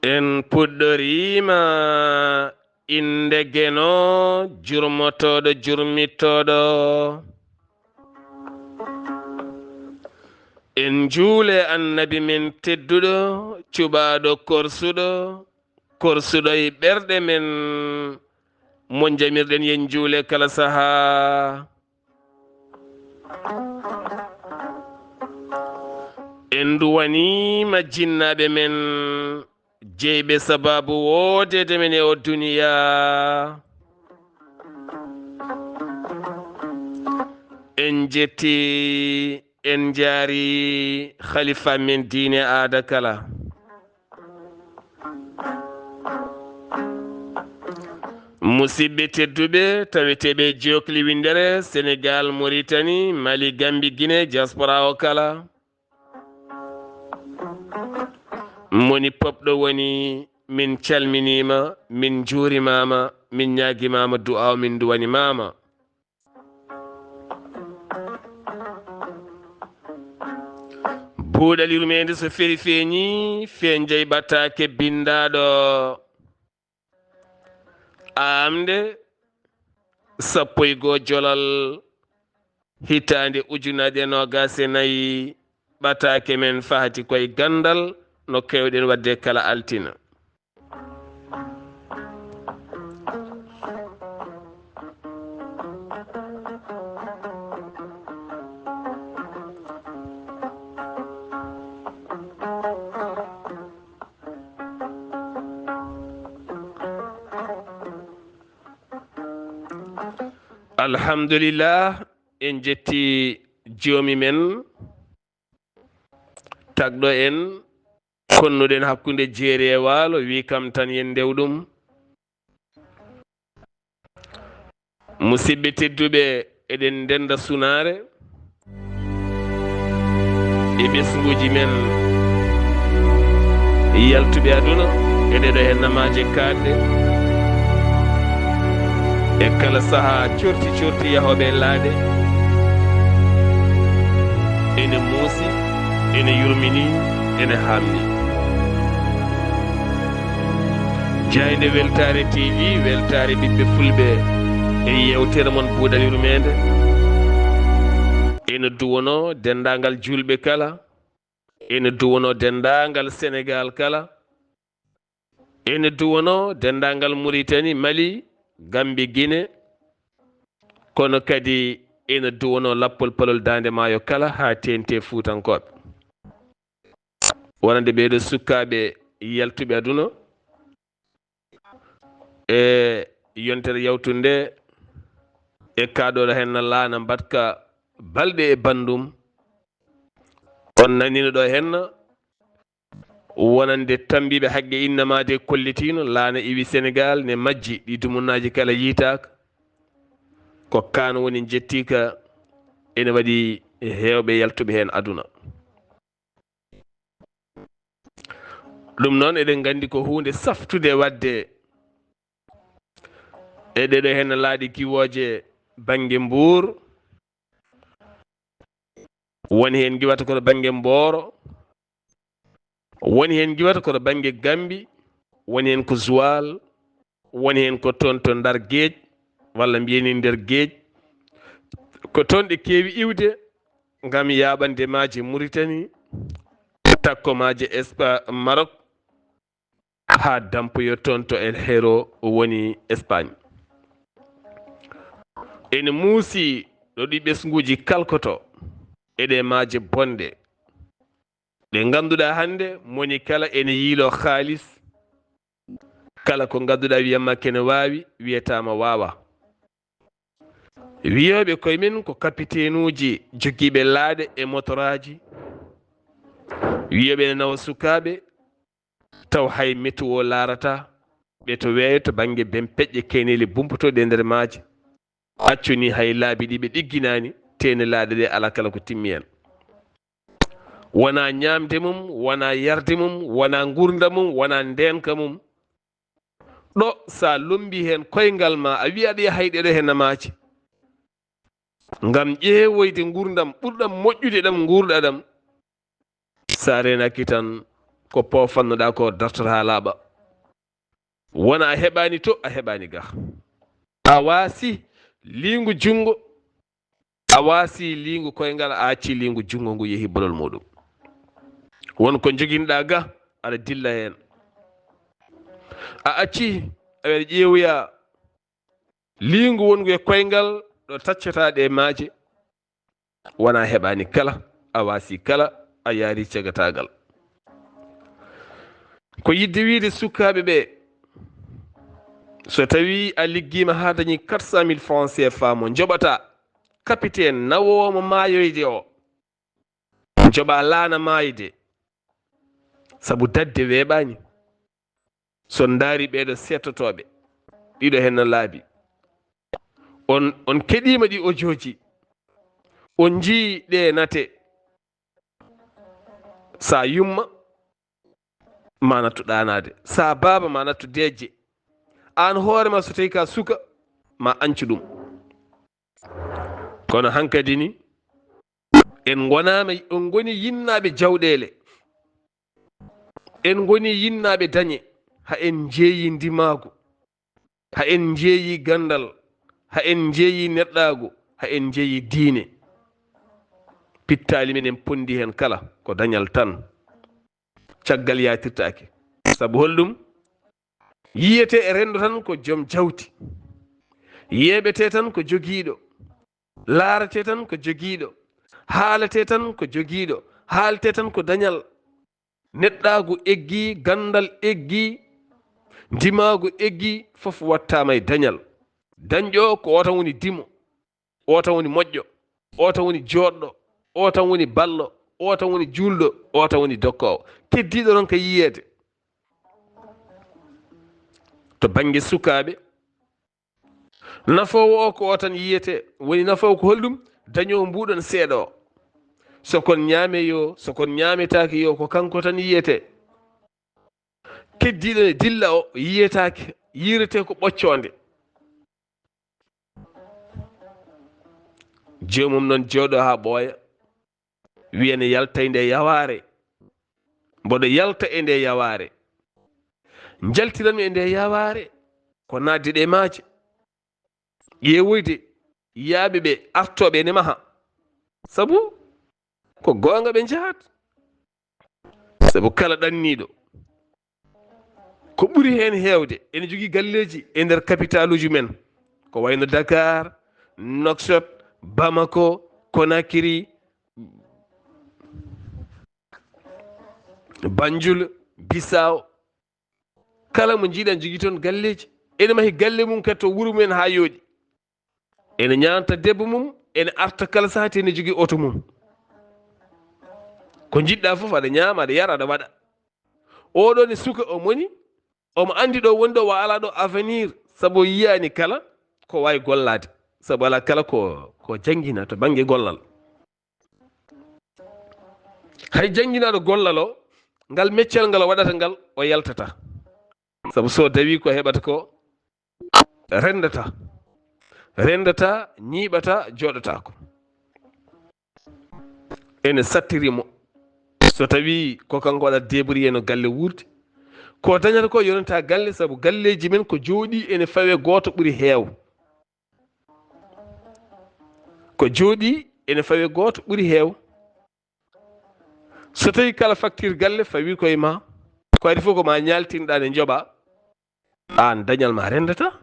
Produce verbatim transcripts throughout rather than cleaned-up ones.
En puɗɗoriima innde Geno, jurmotooɗo, jurmittooɗo. En njuule Annabi men tedduɗo, cuɓaaɗo korsuɗo, korsuɗo e ɓerɗe men, mo njamirɗen yen njuule kala sahaa. En nduwaniima jinnaaɓe men, jeyɓe sabaabu woodeede men e o duniyaa. En njetti, en njaari khalifa men diine aada kala. Musidɓe tedduɓe, taweteeɓe Jokli Winndere, Senegal, Mauritanie, Mali, Gambie, Guinée, diaspora o kala. Moni pop ɗo woni, min calminiima, min njuurimaama, min ñaagimaama du'aaw, min nduwanimaama. Buuɗal yurmeende so feri feeñi, feeñjay ɓataake binndaaɗo. Aamde sappo e goo jolal hitaande ujunaaje noogaas e nayi, ɓataake men fahati koye ganndal no keewɗen waɗde kala altina. Alhamdulillah, en jetti joomi men, tagɗo en, konnuɗen hakkunde jeeri e waalo, wi kam tan yen ndew ɗum. Musidɓe tedduɓe, eɗen ndennda sunaare e ɓesnguuji men yaltuɓe aduna e ɗeɗo hennamaaje kaaɗɗe. E kala sahaa corti corti yahooɓe e laaɗe, ene muusi, ene yurmini, ene haamni. Jaaynde Weltaare T V, weltaare ɓiɓɓe fulɓe e yeewtere mon Buuɗal Yurmeende. Ene duwono denndaangal juulɓe kala, ene duwono denndaangal Senegaal kala, ene duwono denndaangal Muritani, Mali, Gambi, Gine, kono kadi ene duwono lappol palol Daande Maayo kala haa teeŋti e Fuutankooɓe. Wonande ɓeeɗo sukkaaɓe yaltuɓe aduna e yontere yawtunde e kaɗoɗo henna laana mbaɗka balɗe e banndum. On nanino ɗo henna wonande tambiiɓe haqqe innamaade kollitiino laana iwi Senegaal ne majji, ɗi dumunnaaji kala yiitaaka. Ko kaan woni njettiika ene waɗi heewɓe yaltuɓe heen aduna. Ɗum noon, eɗen nganndi ko huunde saftude waɗde e ɗeɗo heen laaɗe giwooje bannge Mbuur, woni heen ngiwata ko to bannge Mbooro, woni heen ngiwata ko to bannge Gambi, woni heen ko Zuwal, woni heen ko toon to Ndar Geej, walla mbiyeni Nder Geej. Ko toon ɗe keewi iwde ngam yaaɓande maaje Muritani, takko maaje Espa-, Marok, haa dampoyo toon to El Hierro woni Espagne. Ene muusi ɗo ɗi ɓesnguuji kalkoto e ɗe maaje bonɗe, ɗe ngannduɗaa hannde moni kala ene yiilo haalis. Kala ko ngannduɗaa wiyatma kene waawi, wiyataama waawa. Wiyooɓe koye men ko kapiteenuuji jogiiɓe laaɗe e motoraaji. Wiyooɓe ene nawa sukaaɓe, taw hay météo laarataa ɓe to weeyo to bannge bempeƴƴe keeneeli bumpotooɗi e nder maaje. Accu ni hay laabi ɗi ɓe ɗigginaani, teene laaɗe ɗe alaa kala ko timmi heen. Wonaa ñaamde mum, wonaa yarde mum, wonaa nguurndam mum, wonaa ndeenka mum. Ɗo so a lommbii heen koyngal ma, a wiya aɗa yaha e ɗeɗo heen namaaji. Ngam ƴeewoyde nguurndam ɓurɗam moƴƴude ɗam nguurɗaa ɗam. So a reenaaki tan, Ko poofannoɗaa ko dartata haa laaɓa. Wona a heɓaani to, a heɓaani ga. A waasi liingu junngo, a waasi liingu koyngal, a acci liingu junngo ngu yehi bolol muuɗum. Won ko njoginɗaa ga, aɗa dilla heen. A acci, aɗa ƴeewoya liingu wongu e koyngal ɗo taccataa ɗe maaje. Wona heɓaani kala, a waasi kala, a yaari cagataagal. Ko yiɗde wiyde sukaaɓe ɓe, so tawii a liggiima haa dañi quatre cent mille francs C F A mo njoɓataa, capitaine nawoowo mo maayoyde o, njoɓa laana maayde, sabu daɗde weeɓaani. So on ndaari ɓeeɗo seettotooɓe, ɗiɗo heen no laabi. On, on keɗiima ɗi ojooji, on njii ɗe nate. Sa yumma, ma nattu ɗaanaade. Sa baaba, ma nattu deeƴde. Aan hoore ma, so tawii ka suka, ma añcu ɗum. Kono hankadi ni, en ngonaama, en ngoni yinnaaɓe jawɗeele. En ngoni yinnaaɓe dañe. Ha en njeeyi ndimaagu. Ha en njeeyi ganndal. Ha en njeeyi neɗɗaagu. Ha en njeeyi diine. Pittaali men en ponndi heen kala ko dañal tan. Caggal yaatirtaake. Sabu holɗum? Yiyetee e renndo tan ko joom jawdi. Yeeɓetee tan ko jogiiɗo. Laaretee tan ko jogiiɗo. Haaletee tan ko jogiiɗo. Haaletee tan ko dañal. Neɗɗaagu eggii, ganndal eggii, ndimaagu eggii, fof wattaama e dañal. Dañɗo o ko o tan woni dimo, o tan woni moƴƴo, o tan woni jooɗɗo, o tan woni ballo, o tan woni juulɗo, o tan woni dokkoowo. Keddiiɗo noon ko yiyeede. To bannge sukaaɓe, nafoowo o ko o tan yiyetee. Woni nafoowo ko holɗum? Dañoowo mbuuɗon seeɗa o. So kon ñaamee yo, so kon ñaametaake yo, ko kanko tan yiyetee. Keddiiɗo ne dilla o yiyetaake, yiiretee ko ɓoccoonde. Joomum noon jooɗo haa ɓooya, wiya ne yalta e nde yawaare. Mboɗo yalta e nde yawaare. Njaltiranmi e nde yawaare ko naatde ɗe maaje. Ƴeewoyde yaaɓe ɓe artooɓe ene maha. Sabu ko goonga ɓe njahat. Sabu kala ɗanniiɗo, ko ɓuri heen heewde, ene jogii galleeji e nder kapitaaluuji men, ko wayno Dakar, Nouakchott, Bamako, Conakry, Banjul, Bissau. Kala mo njiiɗaa jogii toon galleeji. Ene mahi galle mum kadi to wuro mumen haa yooɗi. Ene ñaanta debbo mum, ene arta kala sahaa, te ene jogii oto mum. Ko njiɗɗaa fof, aɗa ñaama, aɗa yara, aɗa waɗa. Oɗo ne suka, o moni, omo anndi ɗo woni ɗo, wa alaa ɗo avenir, sabu o yiyaani kala ko waawi gollaade. Sabu alaa kala ko, ko janngina to bannge gollal. Hay jannginaaɗo gollal o, ngal meccal ngal o waɗata ngal, o yaltata. Sabu so dawi ko heɓata ko, renndata. Renndata, ñiiɓata, jooɗataako. Ene sattiri mo. So tawi ko kanko waɗata débrouiller no galle wuurdi, ko dañata ko yonata galle, sabu galleeji men ko jooɗi ene fawe gooto ɓuri heew. Ko jooɗi ene fawe gooto ɓuri heew. So tawi kala facture galle fawi koye ma, ko adi fof ko ma ñaaltinɗa ne njoɓa, aan dañal ma renndata.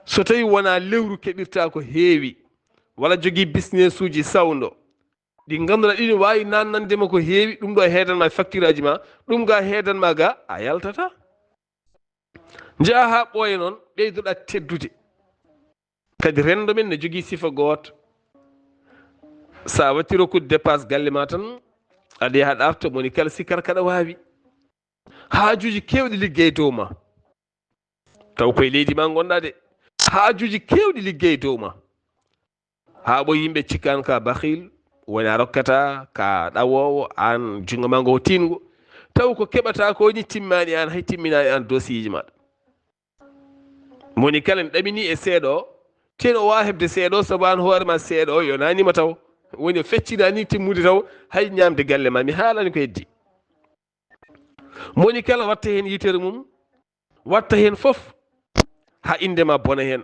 So tawi wona lewru keɓirta ko heewi, walla jogii business uji sawndo, ɗi ngannduɗaa ɗiɗi waawi nannande ma ko heewi, ɗum ɗo heedan ma facture aji ma, ɗum ga heedan ma ga, a yaltata. Njaha haa ɓooya noon, ɓeydoɗa teddude. Kadi renndo men ne jogii sifa gooto. Sa watti rokkude dépasse galle ma tan, aɗa yaha aɗa arta, moni kala sikkata kaɗa waawi. Haajuuji keewɗi liggey dow ma. Taw koye leydi ma ngonɗa de. Haajuuji keewɗi liggey dow ma. Haa ɓo yimɓe cikkan ka bakhil, woni a rokkata, ka ɗawoowo, aan junngo ma ngo tiingo. Taw ko keɓata ko ni timmaani aan, hay timminaani aan dossier ji maɗa. Moni kala ne ɗamini e seeɗa o, teno o waawa heɓde seeɗa o, sabu aan hoore ma seeɗa o yonaani ma taw. Woni o feccinaani timmude taw, hay ñaamde galle ma, mi haalani ko heddi. Moni kala watta heen yitere mum, watta heen fof, haa innde ma bona heen.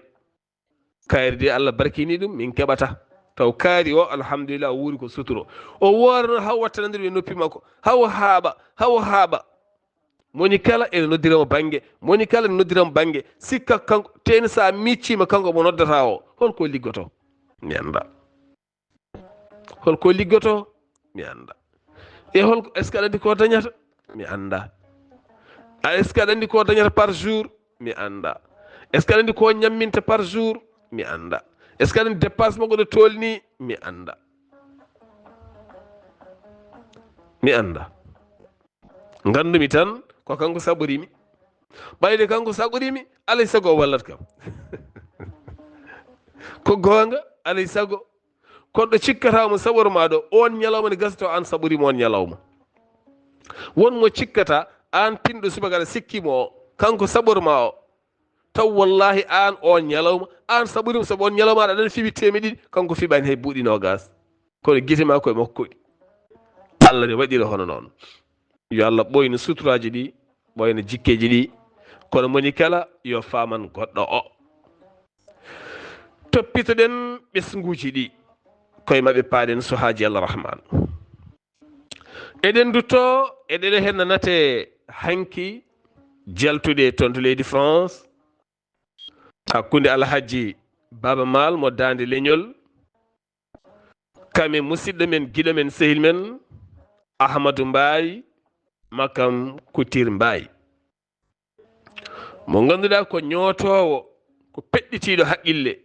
Kaari de, Allah barkini ɗum, min keɓata. Taw kaari o, alhamdulillah, o wuuri ko suturo. O woora noon, haw watta nandude e noppi makko, haw haaɓa, haw haaɓa. Moni kala ene noddira mo bannge, moni kala ene noddira mo bannge. Sikka kanko, teeni so a miccima kanko mo noddata o, holko liggoto? Mi annda. Holko liggoto? Mi annda. E holko, est-ce que aɗa anndi ko dañata? Mi annda. A, est-ce que aɗa anndi ko dañata par jour? Mi annda. Est-ce que aɗa anndi ko ñamminta par jour? Mi annda. Est-ce que aɗa anndi dépense makko no tolni? Mi annda. Mi annda. Nganndumi tan ko kanko saɓorimi. Ɓayde kanko saɓorimi, alay sago o wallat kam. Ko goonga, alay sago. Kono ɗo cikkata mo saɓor ma ɗo, on ñalawma ne gasa taw an saɓorima on ñalawma. Won mo cikkata, an pinɗo subaka aɗa sikki mo o, kanko saɓor ma o. Taw wallahi an on ñalawma, an saɓorima sabu on ñalawma aɗa nana fiɓi teemedde ɗiɗi, kanko fiɓani hay buuɗi noogas. Kono gite ma koye makko koɗi. Allah ne waɗira hono noon. Yo Allah ɓooynu suturaaji ɗi, ɓooyna jikkeeji ɗi. Kono moni kala yo faaman goɗɗo o. Toppitoɗen ɓesnguuji ɗi, koye maɓɓe paaɗen so haaji Allah Rahman. Eɗen duttoo e ɗeɗe heen nate hanki jaltuɗe toon to leydi France, hakkunde Alhaji Baaba Maal mo Daande Leñol, kam e musidɗo men, giɗo men, sehil men, Ahmadu Mbaay, Makam Kutir Mbaay. Mo ngannduɗaa ko ñootoowo, ko peɗɗitiiɗo haqqille,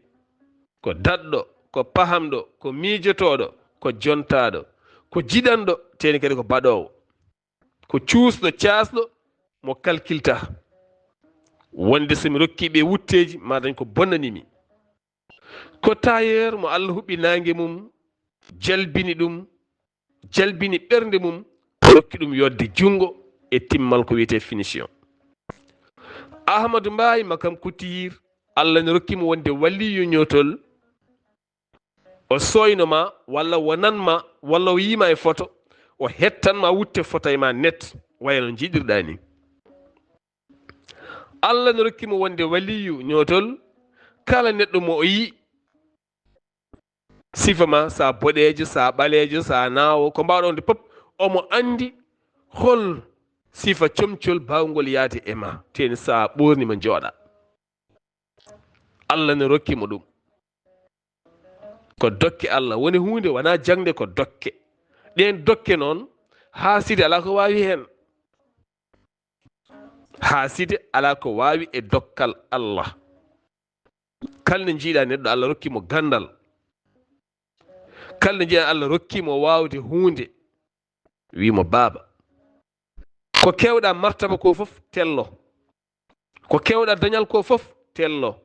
ko daɗɗo, ko pahamɗo, ko miijotooɗo, ko jontaaɗo, ko jiɗanɗo, teeni kadi ko baɗoowo, ko cuusɗo, caasɗo, mo kalkilta. Wonde so mi rokkii ɓe wutteeji, ma dañ ko bonnani mi. Ko tailleur mo Allah huɓɓi naange mum, jalbini ɗum, jalbini ɓernde mum, rokki ɗum yodde junngo e timmal ko wiyetee finition. Ahmadu Mbaay Makam Kutiir, Allah ne rokki mo wonde waliyu ñootol. O sooyno ma, walla wonan ma, walla o yii ma e foto, o hettan ma wutte foto e ma net, waya no njiɗirɗaa ni. Allah ne rokki mo wonde waliyu ñootol, kala neɗɗo mo o yii, sifa ma, sa boɗeejo, sa ɓaleejo, sa naawo, ko mbaawɗa wonde pop, omo anndi hol sifa comcol baawngol yaade e ma, teeni sa ɓoorni ma njooɗa. Allah ne rokki mo ɗum. Ko dokke Allah, woni huunde wona jaŋde, ko dokke. Ɗeen dokke noon, haaside alaa ko waawi heen. Haaside alaa ko waawi e dokkal Allah. Kala nde njiiɗaa neɗɗo, Allah rokki mo ganndal. Kala nde njiiɗaa Allah rokki mo waawde huunde, wii mo, "Baaba, ko keewɗaa martaba ko fof, tello. Ko keewɗaa dañal ko fof, tello.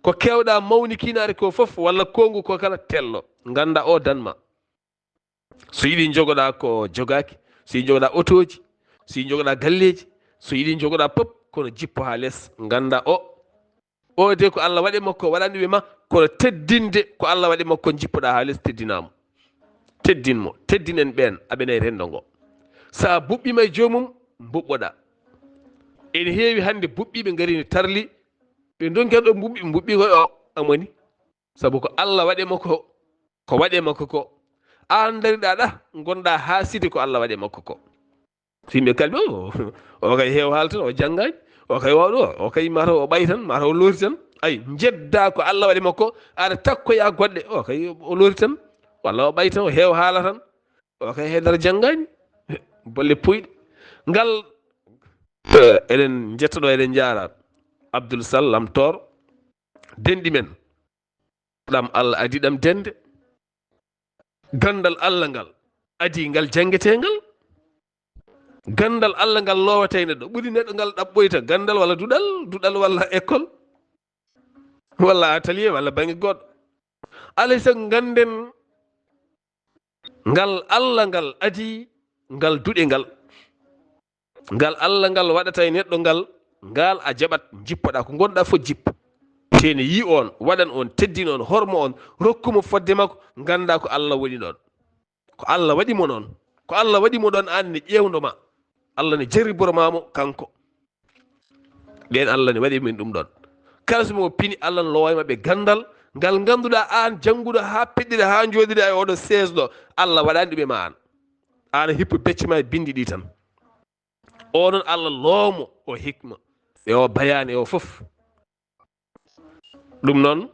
Ko keewɗaa mawnikinaare ko fof, walla koongu ko kala, tello. Nganndaa o dan ma." So yiɗi jogoɗaa ko jogaaki, so yiɗi jogoɗaa otooji, so yiɗi jogoɗaa galleeji, so yiɗi jogoɗaa pop, kono jippo haa les, nganndaa o, o de ko Allah waɗi makko, waɗani ɓe ma, kono teddinde ko Allah waɗi makko, jippoɗaa haa les, teddinaa mo. Teddin mo, teddinen ɓeen, aɓe nayi renndo ngo. So a buɓɓiima e joomum, mbuɓɓoɗaa. Ene heewi hannde buɓɓiiɓe ngari ne tarli, ɓe ndonki ɗo mbuɓɓi, mbuɓɓi koye o, amoni. Sabu ko Allah waɗi makko, ko waɗi makko ko. Aan ndariɗaa ɗa, ngonɗaa haaside ko Allah waɗi makko ko. So yimɓe kalbi, "O, o kay heew haala tan, o janngaani, o kay waawɗo, o kay mataw o ɓay tan, mataw o loori tan." Ay, njeddaa ko Allah waɗi makko, aɗa takkoyaa goɗɗe, "O kay o loori tan, walla o ɓay tan, o heew haala tan, o kay haydara janngaani." Bolle puyɗe. Ngal, eh, eɗen njetta ɗo, eɗen njaara Abdoul Sall Lamtoor, denɗi men. Ɗam Allah adi ɗam dende. Ganndal Allah ngal adi ngal janngeteengal. Ganndal Allah ngal lowata e neɗɗo. Ɓuri neɗɗo ngal ɗaɓɓoyta ganndal walla duɗal, duɗal walla école, walla atelier, walla baŋnge goɗɗo. Alay sago ngannden ngal Allah ngal adi ngal duɗe ngal. Ngal Allah ngal waɗata e neɗɗo ngal, ngal a jaɓat, njippoɗaa ko ngonɗaa fof jippo. Teene yii on, waɗan on, teddin on, hormo on, rokku mo fodde makko, nganndaa ko Allah woni ɗon. Ko Allah waɗi mo noon. Ko Allah waɗi mo ɗon aan ne ƴeewndo ma. Allah ne jarriboro maa mo kanko. Ɓeen Allah ne waɗi min ɗum ɗon. Kala so mo pini, Allah ne loway maɓɓe ganndal ngal ngannduɗaa aan jannguɗo haa peɗɗiɗa, haa njooɗiɗa e oɗo sees ɗo. Allah waɗani ɗum e ma aan. Aan a hippo becce ma e binndi ɗi tan. O noon Allah loomo o hikma. E o bayaani e o fof. Ɗum noon,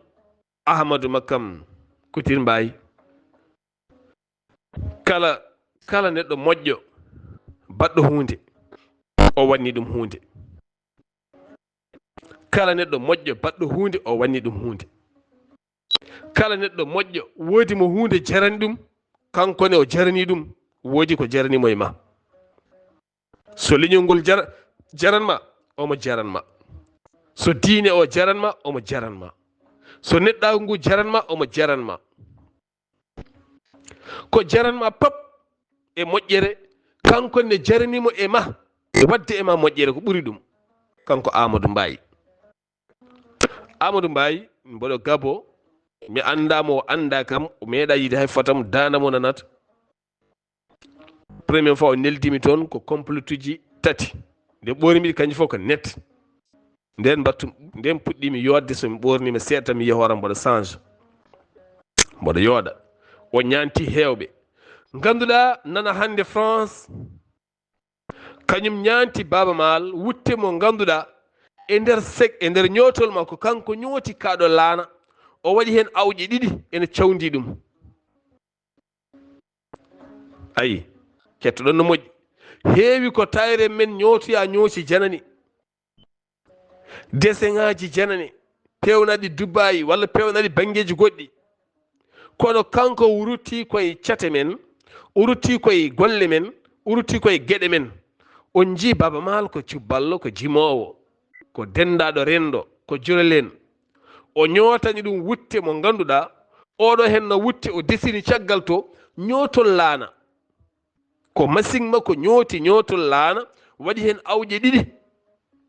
Ahmadu Makkam Kutir Mbaay, kala, kala neɗɗo moƴƴo baɗɗo huunde, o wanni ɗum huunde. Kala neɗɗo moƴƴo baɗɗo huunde, o wanni ɗum huunde. Kala neɗɗo moƴƴo woodi mo huunde jarani ɗum, kanko ne o jarani ɗum, woodi ko jarani mo e ma. So leñol ngol jar-, jaran ma, omo jaran ma. So diine o jaran ma, omo jaran ma. So neɗɗaagu ngu jaran ma, omo jaran ma. Ko jaran ma pap e moƴƴere, kanko ne jarani mo e ma, waɗde e ma moƴƴere ko ɓuri ɗum. Kanko Amadou Mbaye. Amadou Mbaye, mboɗo Gabo, mi anndaa mo, o anndaa kam, o meeɗaa yiide hay fotam, daande mo nanat. Première fois o neldii mi toon ko complotuuji tati. Nde ɓoornimi ɗi, kanji fof ko net. Nden mbattu, nden puɗɗiimi yooɗde, so mi ɓoorniima seeɗa tan mi yiya hooram mboɗo change. Mboɗo yooɗa. O ñaanti heewɓe. Ngannduɗaa nana hannde France, kañum ñaanti Baaba Maal wutte mo ngannduɗaa e nder sek, e nder ñootol makko, kanko ñooti kaaɗo laana. O waɗi heen awƴe ɗiɗi ene cawndi ɗum. Ayi, kettoɗon no moƴƴi. Heewi ko tayre men ñootoya ñooci janani. Deseŋaaji janani, peewnaɗi Dubaay walla peewnaɗi banngeeji goɗɗi. Kono kanko o ruttii koye cate men, o ruttii koye golle men, o ruttii koye geɗe men. On njii Baaba Maal ko cubballo, ko jimoowo, ko denndaaɗo renndo, ko jurel en. O ñootani ɗum wutte mo ngannduɗaa, oɗo heen no wutte o desini caggal to, ñootol laana. Ko masiŋ makko ñooti ñootol laana, waɗi heen awƴe ɗiɗi.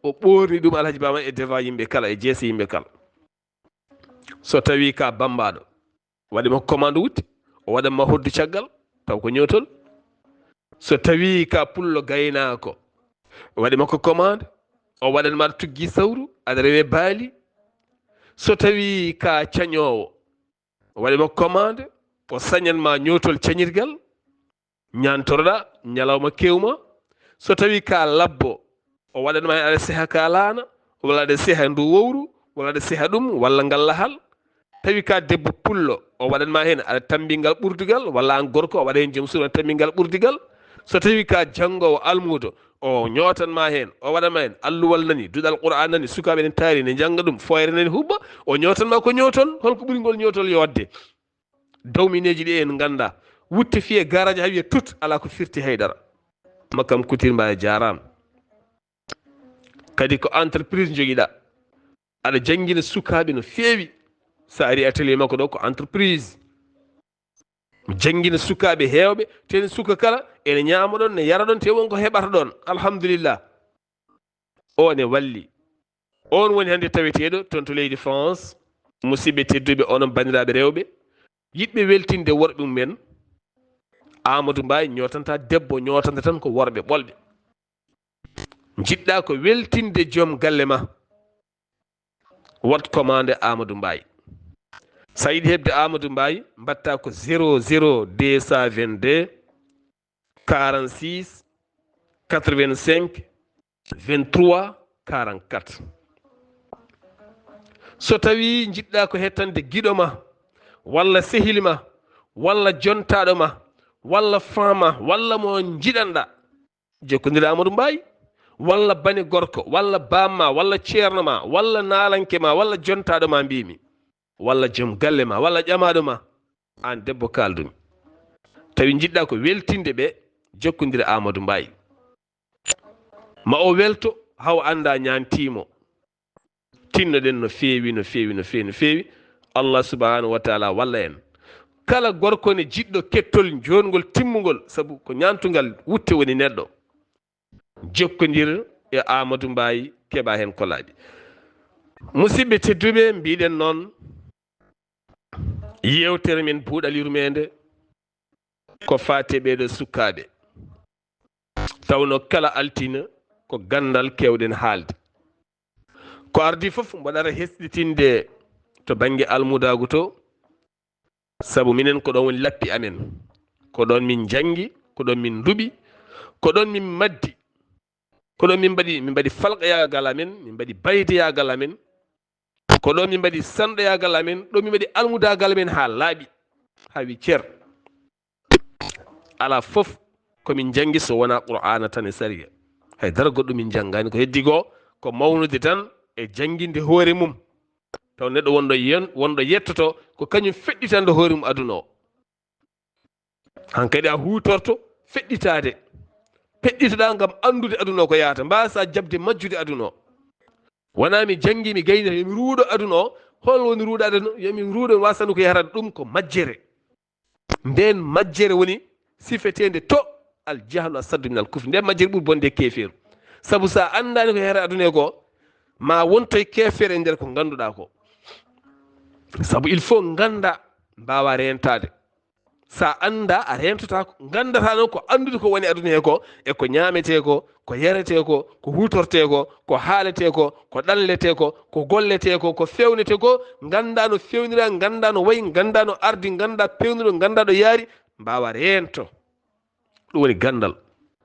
O ɓoorni ɗum Alhaji Baaba Maal e devant yimɓe kala, e jeese yimɓe kala. So tawii ka bammbaaɗo, waɗi mo commande wutte, o waɗan ma hoddu caggal, taw ko ñootol. So tawii ka pullo gaynaako, waɗi makko commande, o waɗan ma aɗa tuggi sawru, aɗa rewe baali. So tawii ka cañoowo, o waɗi makko commande, o sañan ma ñootol cañirgal, ñaantoroɗa ñalawma kewma. So tawii ka labbo, o waɗan ma heen aɗa seha ka laana, walla aɗa seha ndu wowru, walla aɗa seha ɗum, walla ngal lahal. Tawi ka debbo pullo, o waɗan ma heen aɗa tammbingal ɓurdugal, walla aan gorko, o waɗa heen joom suudu aɗa tammbingal ɓurdugal. So tawii ka janngoowo almuudo, o ñootan ma heen, o waɗan ma heen alluwal nani, duɗal Qur'aan nani, sukaaɓe ne taari ne njannga ɗum, fooyre nani huɓɓa, o ñootan ma ko ñootol, holko ɓuri ngol ñootol yooɗde? Dawmineeji ɗi en nganndaa. Wutte fiyee garaaji haa wiya tut, alaa ko firti hay dara. Makam Kutir Mbaye jaaraama. Kadi ko entreprise njogiɗaa. Aɗa janngina sukaaɓe no feewi. So a ari atelier makko ɗo ko entreprise. Janngina sukaaɓe heewɓe, te suka kala ene ñaama ɗon, ne yara ɗon, te won ko heɓata ɗon. Alhamdulillah. O ne walli. On woni hannde taweteeɗo toon to leydi France. Musidɓe tedduɓe, onon banndiraaɓe rewɓe, yiɗɓe weltinde worɓe mum en, Amadou Mbaye ñootanta debbo, ñootanta tan ko worɓe ɓolɓe. Njiɗɗa ko weltinde joom galle ma, waɗ commande Amadou Mbaye. So a yiɗi heɓde Amadou Mbaye, mbaɗta ko zéro zéro deux cent vingt-deux, quarante-six, quatre-vingt-cinq, vingt-trois, quarante-quatre. So tawii njiɗɗa ko hettande giɗo ma, walla sehil ma, walla jontaaɗo ma, walla fan ma, walla mo njiɗanɗa, jokkondir Amadou Mbaye, walla bane gorko, walla bamma, walla ceerno ma, walla naalanke ma, walla jontaaɗo ma mbimi, walla joom galle ma, walla ƴamaaɗo ma, aan debbo kaaldumi. Tawi njiɗɗa ko weltinde ɓe, jokkondir Amadou Mbaye. Ma o welto, haw annda ñaantiimo. Tinnoɗen no feewi, no feewi, no feewi, no feewi. Allah subhanahu wa taala walla en. Kala gorko ne jiɗɗo kettol joongol timmungol, sabu ko ñaantungal wutte woni neɗɗo. Jokkondir e Amadou Mbaye, keɓa heen ko laaɓi. Musidɓe tedduɓe, mbiɗen noon, yeewtere men Buuɗal Yurmeende ko faati e ɓeeɗo sukaaɓe. Tawno kala altine ko ganndal keewɗen haalde. Ko ardii fof mboɗo ara hesɗitinde to bannge almudaagu to, sabu minen ko ɗoon woni lappi amen. Ko ɗoon min njanngi, ko ɗoon min nduɓi, ko ɗoon min maddi. Ko ɗoon min mbaɗi, min mbaɗi falqayaagal amen, min mbaɗi baydeyaagal amen. Ko ɗoon min mbaɗi sanɗoyaagal amen, ɗo min mbaɗi almudaagal amen haa laaɓi, haa wi cer. Alaa fof ko min njanngi so wonaa Qur'aana tan e sariya. Hay dara goɗɗum min njanngaani, ko heddi ko, ko mawnude tan e jannginde hoore mum. Taw neɗɗo wonɗo yen-, wonɗo yettoto ko kañum feɗɗitande hoore mum aduna o. Hankadi a huutorto feɗɗitaade. Feɗɗitoɗaa ngam anndude aduna o ko yahata. Mbaasa jaɓde majjude aduna o. Wonaa mi janngi, mi gayni, yo mi ruuɗo aduna o. Hol woni ruuɗaade aduna? Yo mi ruuɗo, mi waasa anndude ko yahata ɗum ko majjere. Ndeen majjere woni sifeteende to, al jahlu asaddu min al kufri. Ndeen majjere ɓuri bonde keefeeru. Sabu so a anndaani ko yahata aduna e ko, ma wontoy keefeero e nder ko ngannduɗaa ko. Sabu il faut ngannda, mbaawa reentaade. So a anndaa, a reentotaako. Nganndataa noon ko anndude ko woni aduna he ko, e ko ñaametee ko, ko yaretee ko, ko huutortee ko, ko haaletee ko, ko ɗanletee ko, ko golletee ko, ko feewnetee ko. Nganndaa no feewnira, nganndaa no wayi, nganndaa no ardi, nganndaa peewniro, nganndaa ɗo yaari, mbaawa reento. Ɗum woni ganndal.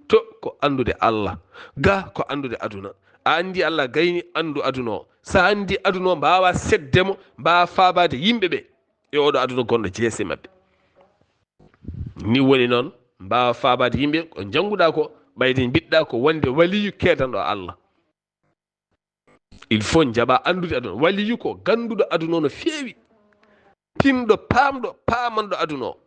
To ko anndude Allah, ga ko anndude aduna. A anndi Allah gayni, anndu aduna o. So a anndi aduna o, mbaawa seddemo, mbaawa faabaade yimɓe ɓe e oɗo aduna gonɗo jeese maɓɓe. Ni woni noon, mbaawa faabaade yimɓe ko njannguɗaa ko, ɓayde mbiɗɗaa ko wonde waliyu keedanɗo Allah. Il faut njaɓa anndude aduna. Waliyu ko gannduɗo aduna o no feewi. Tinɗo, paamɗo, paamanɗo aduna o.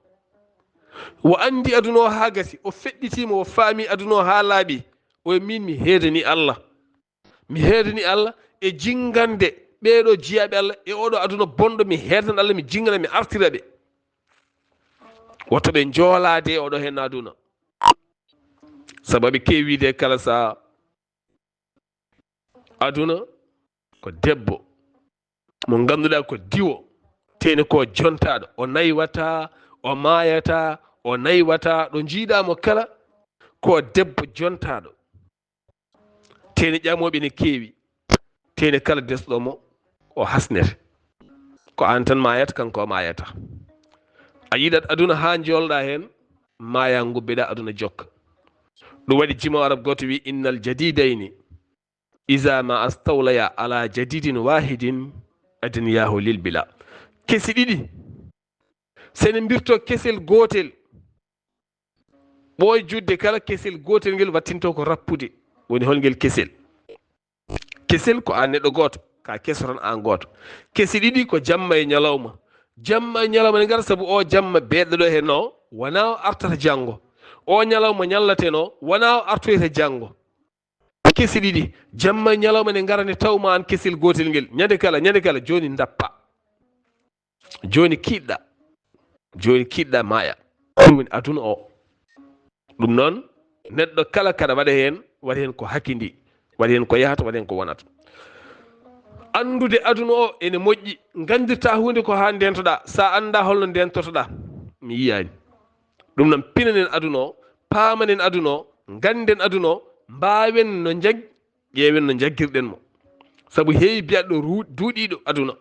O anndi aduna o haa gasi, o feɗɗitiima, o faami aduna o haa laaɓi. O wiya, "Miin mi heedanii Allah. Mi heedanii Allah e jinngande ɓeeɗo jiyaaɓe Allah e oɗo aduna bonɗo, mi heedan Allah, mi jinngana, mi artira ɓe. Woto ɓe njoolaade e oɗo heen aduna." Sababu keewiide kala sahaa. Aduna ko debbo mo ngannduɗaa ko diwo, teeni ko jontaaɗo, o naywataa, o maayataa, o naywataa, ɗo njiiɗaa mo kala ko debbo jontaaɗo. Teeni ƴamooɓe ne keewi, teeni kala desɗo mo o hasnete. Ko aan tan maayata, kanko o maayata. A yiɗat aduna haa njoolɗaa heen, maayaa ngubbeɗaa aduna jokka. Ɗum waɗi jimo arab gooto wi, "Innal jadidayni iza ma astawlaya ala jadidin wahidin adniyahu lil bila." Kesi ɗiɗi, sene mbirto kesel gootel, ɓooy juutde kala, kesel gootel ngel wattinto ko rappude. Woni hol ngel kesel? Kesel ko aan neɗɗo gooto, ka keso tan aan gooto. Kesi ɗiɗi ko jamma e ñalawma. Jamma e ñalawma ne ngara sabu o jamma beeɗɗo ɗo heen o, wonaa o artata janngo. O ñalawma ñallate no, wonaa o artoyta janngo. Kesi ɗiɗi, jamma e ñalawma ne ngara ne taw ma aan kesel gootel ngel. Ñande kala, ñande kala, jooni ndappa. Jooni kiiɗɗa. Jooni kiiɗɗa maaya. Ɗum woni aduna o. Ɗum noon, neɗɗo kala kaɗa waɗa heen, waɗa heen ko hakindii, waɗa heen ko yahata, waɗa heen ko wonata. Anndude aduna o ene moƴƴi, nganndirtaa huunde ko haa ndeentoɗaa. So a anndaa holno ndeentotoɗaa, mi yiyaani. Ɗum noon, pinanen aduna o, paamanen aduna o, ngannden aduna o, mbaawen no njag-, ƴeewen no njaggirɗen mo. Sabu heewi biyatɗo ru-, duuɗiiɗo aduna,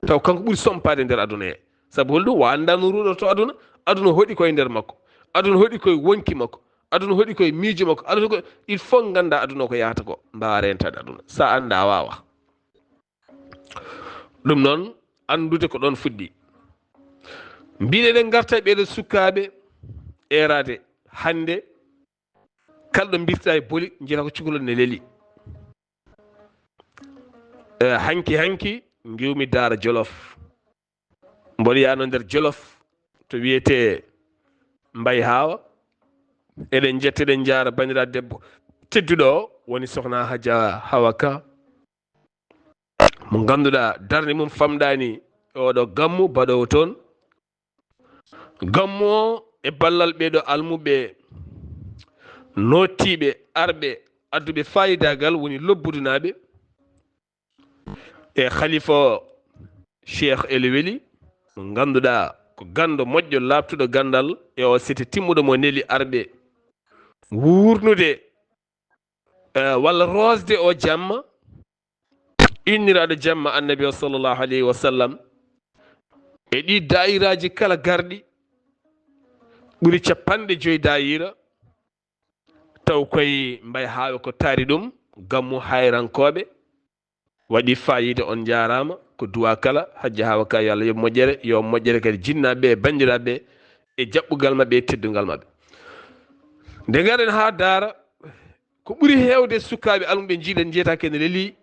taw kanko ɓuri sompaade nder aduna he. Sabu holɗum? O anndaa no ruuɗorto aduna, aduna hoɗi koye nder makko, aduna hoɗi koye wonki makko, aduna hoɗi koye miijo makko, aduna ko, il faut ngannda aduna ko yahata ko, mbaawa reentaade aduna. So a anndaa, a waawaa. Ɗum noon, anndude ko ɗoon fuɗɗi. Mbiɗen en ngarta e ɓeeɗo sukkaaɓe eeraade hannde, kala ɗo mbirta e boli, njiyata ko cukalel ne leli. E, hanki, hanki, ngiwmi Daara Jolof. Mboɗo yaano nder Jolof, to wiyetee Mbay Haawa. Eɗen njetta, eɗen njaara banndiraaɗo debbo tedduɗo o, woni Sohna Haja Hawa Ka. Mo ngannduɗaa darnde mum famɗaani e oɗo gammu baɗoowo toon. Gammu o e ballal ɓeeɗo almuɓe noottiiɓe, arɓe, adduɓe faayidaagal, woni Lobbudunaaɓe. E Khalifa o, Cheikh El Weli, mo ngannduɗaa ko ganndo moƴƴo, laaɓtuɗo ganndal, e o sete timmuɗo mo neli arɓe. Wuurnude eh, walla rosde o jamma, inniraaɗo jamma Annabi o, sallallahu alayhi wa sallam, e ɗi daayiraaji kala garɗi, ɓuri capanɗe joyi daayira, taw koye Mbaye Haawe ko taari ɗum, gammu hayrankooɓe, waɗi faayiida, on njaaraama. Ko duwaa kala, Hajja Haawa Ka, yo Allah yoɓ moƴƴere, yo moƴƴere kadi jinnaaɓe ɓe, e banndiraaɓe ɓe, e jaɓɓugal maɓɓe, e teddungal maɓɓe. Nde ngaren haa Daara, ko ɓuri heewde sukaaɓe almuɓe njiiɗen njiyetaake ene lelii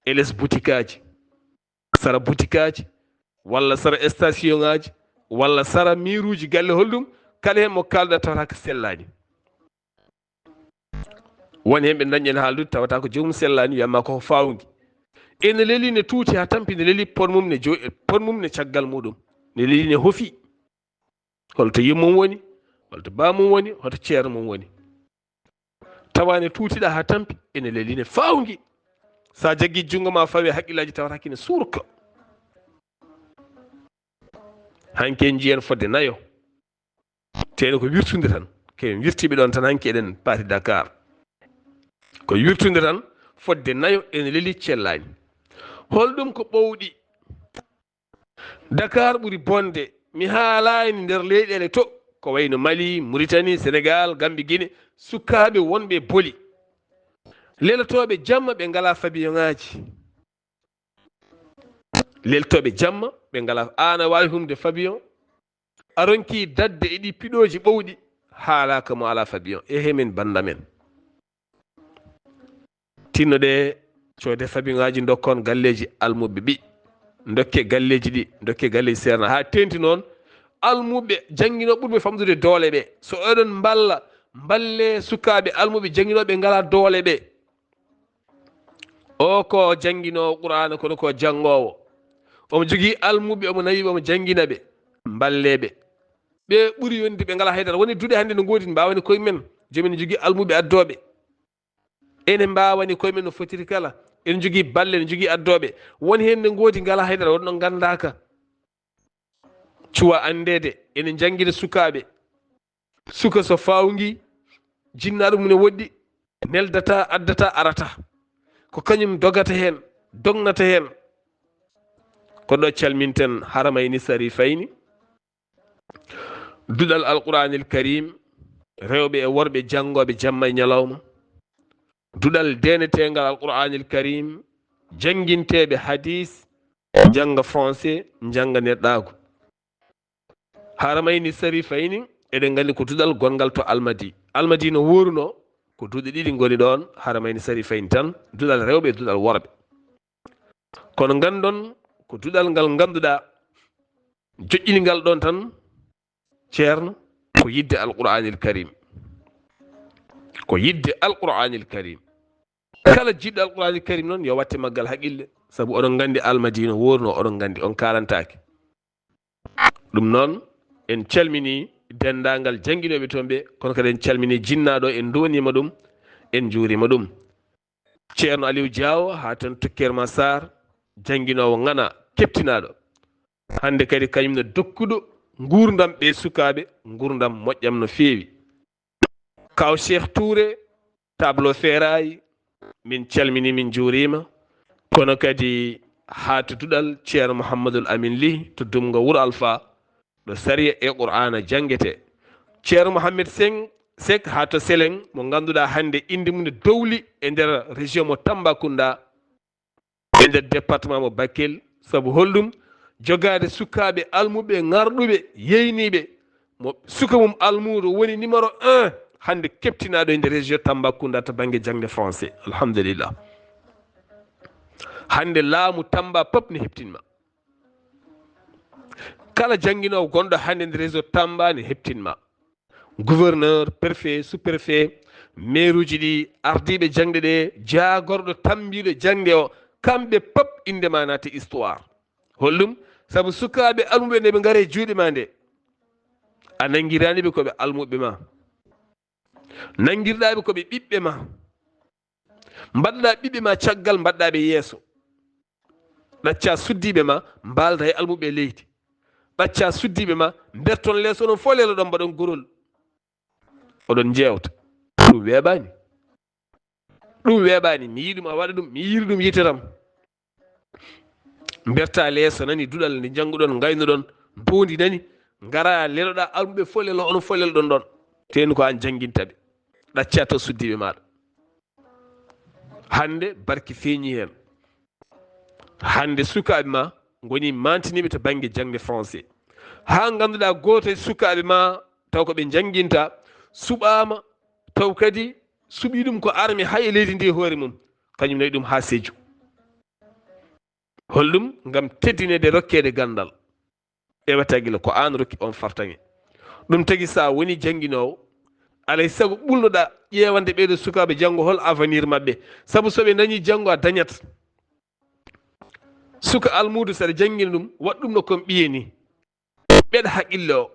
e les butikaaji, sara butikaaji, walla sara station ŋaaji, walla sara miiruuji galle, holɗum, kala heen mo kaalɗa tawata ko sellaani. Won heen ɓe dañƴen haaldude tawata ko joomum sellaani, wiyatma ko faawngi. Ene lelii, ne tuuti haa tampi, ne lelii pon mum ne jo-, pon mum ne caggal muɗum. Ne lelii, ne hofi. Holto yummum woni, holto baamum woni, hoto ceerno mum woni. Tawa ne tuutiɗa haa tampi, ene lelii, ne faawngi. Sa jaggi junngo ma fawi haqqillaaji tawata kine suurka. Hanke njiyen fodde nayo. Teno ko wirtude tan. Ke wirtiɓe ɗon tan hanke eɗen paati Dakar. Ko wirtude tan fodde nayo ene lelii cellaani. Holɗum ko ɓowɗi? Dakar ɓuri bonde. Mi haalaani nder leyɗeele to. Ko wayno Mali, Mauritanie, Sénégal, Gambie, Guinée. Sukaaɓe wonɓe boli. Lelotooɓe jamma ɓe ngalaa fabiyoŋaaji. Leltooɓe jamma ɓe ngalaa. Aan a waawi humde fabiyoŋ. A ronki dadde e ɗi piɗooji ɓowɗi. Haalaaka mo alaa fabiyoŋ. Ehe min bannda men. Tinno ɗe coode fabiŋaaji ndokkon galleeji almuɓɓe ɓi. Ndokke galleeji ɗi, ndokke galleeji seerna. Haa teenti noon almuɓɓe jannginoo ɓurɓe famɗude doole ɓe. So oɗon mballa, mballe sukaaɓe almuɓe jannginooɓe ngalaa doole ɓe. O ko jannginoowo Qur'aana, kono ko janngoowo. Omo jogii almuɓɓe, omo nawi ɓe, omo janngina ɓe, mballe ɓe. Ɓe ɓuri yonde, ɓe ngalaa haydara. Woni duɗe hannde no ngoodi, mbaawani koye men. Joomi ene jogii almuɓɓe addooɓe. Ene mbaawani koye men no fotiri kala. Ene jogii balle, ene jogii addooɓe. Won heen ne ngoodi ngalaa haydara, wonno nganndaaka. Cuwa anndeede, ene njanngina sukaaɓe. Suka so faawngi, jinnaaɗo mum ne woɗɗi, neldata, addata, arata. Ko kañum dogata heen, dognata heen. Ko ɗo calminten Haramayni Sarifayni. Duɗal Alqur'aanil Kariim, rewɓe e worɓe janngooɓe jamma e ñalawma. Duɗal deeneteengal Alqur'aanil Kariim, jannginteeɓe hadiis, njannga français, njannga neɗɗaagu. Haramayni Sarifayni, eɗen nganndi ko duɗal gonngal to Almadi. Almadi no wuurno, ko duɗe ɗiɗi ngoni ɗoon, Haramayni Sarifayni tan, duɗal rewɓe e duɗal worɓe. Kono nganndon ko duɗal ngal ngannduɗaa, joƴƴini ngal ɗoon tan, ceerno, ko yiɗde Alqur'aanil Kariim. Ko yiɗde Alqur'aanil Kariim. Kala jiɗɗo Alqur'aanil Kariim noon, yo watte maggal haqqille, sabu oɗon nganndi Almadi no wuurno, oɗon nganndi, on kaalantaake. Ɗum noon, en calminii denndaangal jannginooɓe toon ɓe, kono kadi en calminii jinnaaɗo, en nduwaniima ɗum, en njuuriima ɗum. Ceerno Aliou Diaw, haa toon to Kermassar, jannginoowo ŋana, keptinaaɗo. Hannde kadi kañum ne dokkuɗo nguurndam ɓe sukaaɓe, nguurndam moƴƴam no feewi. Kaw Cheikh Touré, Tableau Feeraay, min calminii, min njuuriima. Kono kadi haa to duɗal Ceerno Mouhamadoul Amine Ly to Dumngo Wuro Alfa, ɗo sariya e Qur'aana janngetee. Ceerno Mohamed Seng, Seck haa to Seleng, mo ngannduɗaa hannde innde mum ne dowli e nder région mo Tambacounda, e nder département mo Bakel. Sabu holɗum? Jogaade sukaaɓe almuɓe, ŋarɗuɓe, yeyniiɓe. Mo suka mum almuudo woni numéro un, hannde keptinaaɗo e nder région Tambacounda to bannge jaŋde français. Alhamdulillah. Hannde laamu Tamba pop ne heptin ma. Kala jannginoowo gonɗo hannde nder région Tamba ne heptin ma. Gouverneur, préfet, sous-préfet, maire uji ɗi, ardiiɓe jaŋde ɗe, jaagorɗo tambiiɗo jaŋde o, kamɓe pop innde ma naati histoire. Holɗum? Sabu sukaaɓe almuɓe nde ɓe ngari e juuɗe ma nde, a nanngiraani ɓe ko ɓe almuɓe ma. Nanngirɗaa ɓe ko ɓe ɓiɓɓe ma. Mbaɗɗaa ɓiɓɓe ma caggal, mbaɗɗaa ɓe yeeso. Ɗaccaa suddiiɓe ma, mbaalda e almuɓe e leydi. Ɗaccaa suddiiɓe ma, mberton leeso, onon fof leloɗon, mbaɗon gorol. Oɗon njeewta. Ɗum weeɓaani. Ɗum weeɓaani, mi yiɗi ɗum a waɗa ɗum, mi yiɗi ɗum yiite tam. Mberta leeso nani duɗal nde njannguɗon, ngaynuɗon, mbuundi nani, ngara leloɗa almuɓe fof lelo, onon fof leloɗon ɗon. Teenu ko aan jannginta ɓe. Ɗacca to suddiiɓe maaɗa. Hannde barki feeñi heen. Hannde sukaaɓe ma ngoni mantiniiɓe to bannge jaŋde français. Haa ngannduɗaa gooto e sukaaɓe ma taw ko ɓe njannginta suɓaama, taw kadi suɓii ɗum ko arme hay e leydi ndi e hoore mum, kañum nayi ɗum haa Sédhiou. Holɗum? Ngam teddineede rokkeede ganndal. Ewata gila ko aan rokki on fartaŋŋe. Ɗum tagi so a woni jannginoowo, alay sago ɓulnoɗa ƴeewande ɓeeɗo sukaaɓe janngo hol avenir maɓɓe. Sabu so ɓe ndañi janngo a dañat. Suka almuudo saɗa janngina ɗum, waɗ ɗum no kon ɓiye ni. Ɓeɗa haqqille o.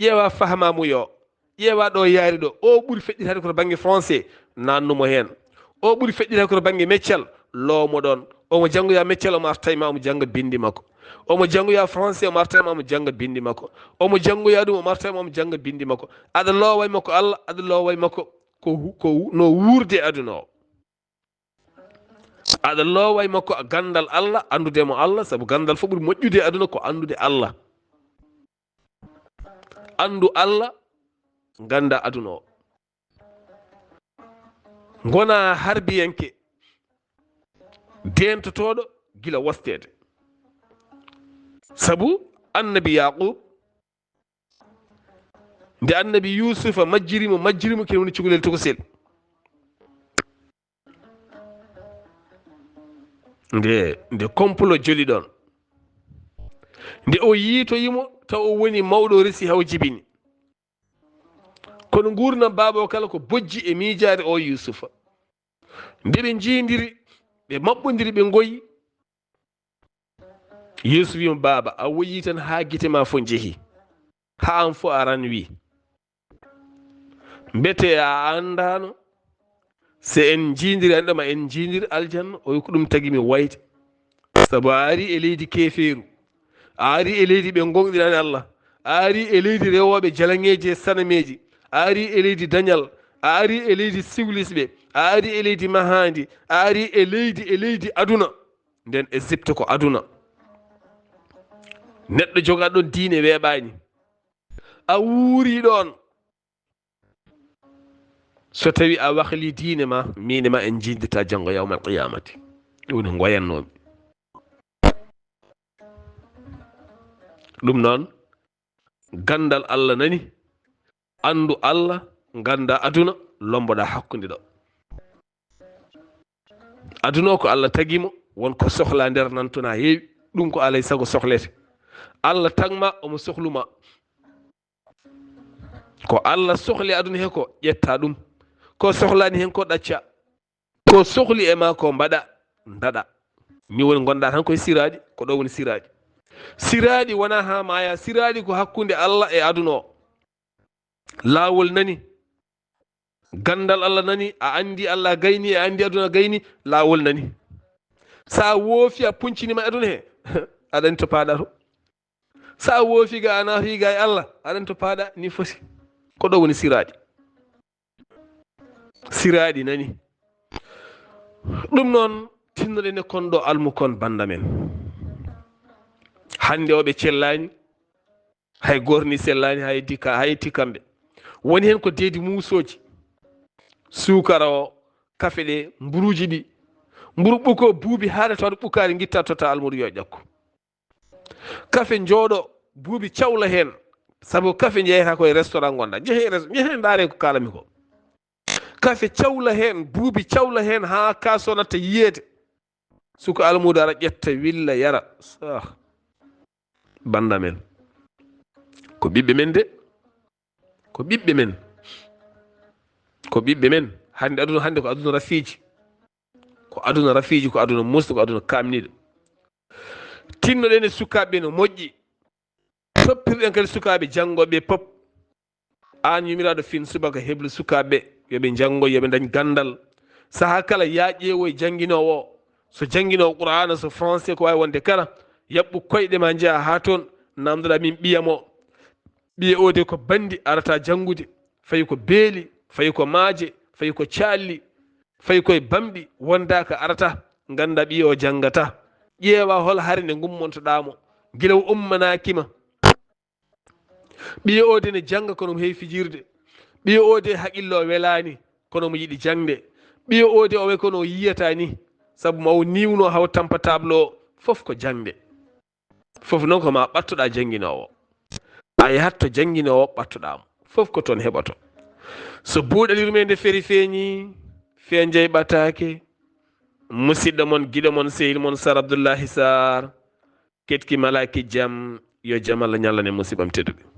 Ƴeewa fahmaamuya o. Ƴeewa ɗo yaari ɗo. O ɓuri feƴƴitaade ko to bannge français. Naannu mo heen. O ɓuri feƴƴitaade ko to bannge meccal. Loomo ɗoon. Omo janngoya meccal, omo arta e ma, omo jannga binndi makko. Omo janngoya français, omo arta e ma, omo jannga binndi makko. Omo janngoya ɗum, omo arta e ma, omo jannga binndi makko. Aɗa loowa e makko Allah, aɗa loowa e makko ko hu-, ko hu-, no wuurde aduna o. Aɗa loowa e makko ganndal Allah, anndude mo Allah, sabu ganndal fof ɓuri moƴƴude e aduna ko anndude Allah. Anndu Allah, ngannda aduna o. Ngona harbiyanke, deentotooɗo gila wosteede. Sabu annabi Yaqub, nde annabi Yuusufa majjiri mo, majjiri mo, kene woni cukalel tokosel. Nde, nde complot joli ɗoon. Nde o yiitoyi mo, taw o woni mawɗo, o resi haw jibini. Kono nguurndam baaba o kala ko bojji e miijaade o Yuusufa. Nde ɓe njiindiri, ɓe maɓɓondiri, ɓe ngoyi. Yuusufa wi'i mo, "Baaba, a woyii tan haa gite ma fof njehi. Haa aan fof a ranwi. Mbete a anndaano, so en njiindiri, anndama en njiindiri aljanna?" O wi'i, "Ko ɗum tagi mi wayde. Sabu a ari e leydi keefeeru, a ari e leydi ɓe ngoonɗinaani Allah, a ari e leydi rewooɓe jalaŋeeji e sanameeji, a ari e leydi dañal, a ari e leydi siwlisɓe, a ari e leydi mahaandi, a ari e leydi, e leydi aduna. Nden Égypte ko aduna. Neɗɗo jogaaɗo ɗon diine weeɓaani. A wuuri ɗoon. So tawi a wahlii diine ma, miin e ma en njiiditta janngo yawmal qiyamati." Ɗum woni ngoyannoomi. Ɗum noon, ganndal Allah nani, anndu Allah, ngannda aduna, lomboɗa hakkunde ɗo. Aduna o ko Allah tagi mo, won ko sohla nder nan toon haa heewi, ɗum ko alay sago sohlete. Allah tagma, omo sohluma. Ko Allah sohli aduna he ko, ƴetta ɗum. Ko sohlaani heen ko, ɗacca. Ko sohli e ma ko, mbaɗa, ndaɗa. Ni woni ngonɗa tan koye siraaɗi, ko ɗo woni siraaɗi. Siraaɗi wonaa haa maaya, siraaɗi ko hakkunde Allah e aduna o. Laawol nani. Ganndal Allah nani, a anndi Allah gayni, a anndi aduna gayni, laawol nani. So a woofi, a puncini ma aduna he, aɗa anndi to paaɗa to. So a woofi ga, a naati ga e Allah, aɗa anndi to paaɗa, ni foti. Ko ɗo woni siraaɗi. Siraaɗi nani. Ɗum noon, tinnoɗen e kon ɗo almu kon bannda men. Hannde o ɓe cellaani, hay gorni sellaani, hay dika, hay tikkamɓe. Woni heen ko deedi muusooji. Suukara o, kafe ɗe, mburuuji ɗi. Mburu ɓuko buubi haa reta waɗa ɓukaari, ngitta totta almuudo yo ƴakku. Kafe njooɗo buubi cawla heen. Sabu kafe njeyata ko e restaurant ngonɗa. Njehe res-, njehe ndaare ko kaalami ko. Kafe cawla heen, buubi cawla heen haa kaaso natta yiyeede. Suka almuudo ara ƴetta, willa, yara. Ah. Bannda men. Ko ɓiɓɓe men de. Ko ɓiɓɓe men. Ko ɓiɓɓe men. Hannde aduna, hannde ko aduna rafiiji. Ko aduna rafiiji, ko aduna musɗo, ko aduna kaamniiɗo. Tinnoɗen e sukaaɓe no moƴƴi. Toppirɗen kadi sukaaɓe janngooɓe pop. Aan yumiraaɗo fin subaka heblu sukaaɓe, yo ɓe njanngo, yo ɓe ndañ ganndal. Sahaa kala yaa ƴeewoy jannginoowo o. So jannginoowo Qur'aana, so français, ko waawi wonde kala, yaɓɓu koyɗe ma njaha haa toon, naamndoɗaa min ɓiyam o. Ɓiye o de ko banndi arata janngude, fayi ko beeli, fayi ko maaje, fayi ko caalli. Fay koye bamɗi wonda ka arata, ngannda ɓiyo o janngata. Ƴeewa hol hari nde ngummontoɗaa mo, gila o ummanaaki ma. Ɓiyo o de ne jannga kono mo heewi fijirde. Ɓiyo o de haqillo o welaani kono mo yiɗi jaŋde. Ɓiyo o de o wayi kono o yiyata ni. Sabu ma o niwno haw tampa table o, fof ko jaŋde. Fof noon ko ma ɓattoɗaa jannginoowo. A yahat to jannginoowo ɓattoɗaa mo. Fof ko toon heɓoto. So buuɗal yurmeende feri feeñi, feenjay ɓataake. Musidɗo mon, giɗo mon, sehil mon, Sar Abdullahi Sar. Ketki malaaki jam, yo jam Allah ñallan e musiɓam tedduɓe.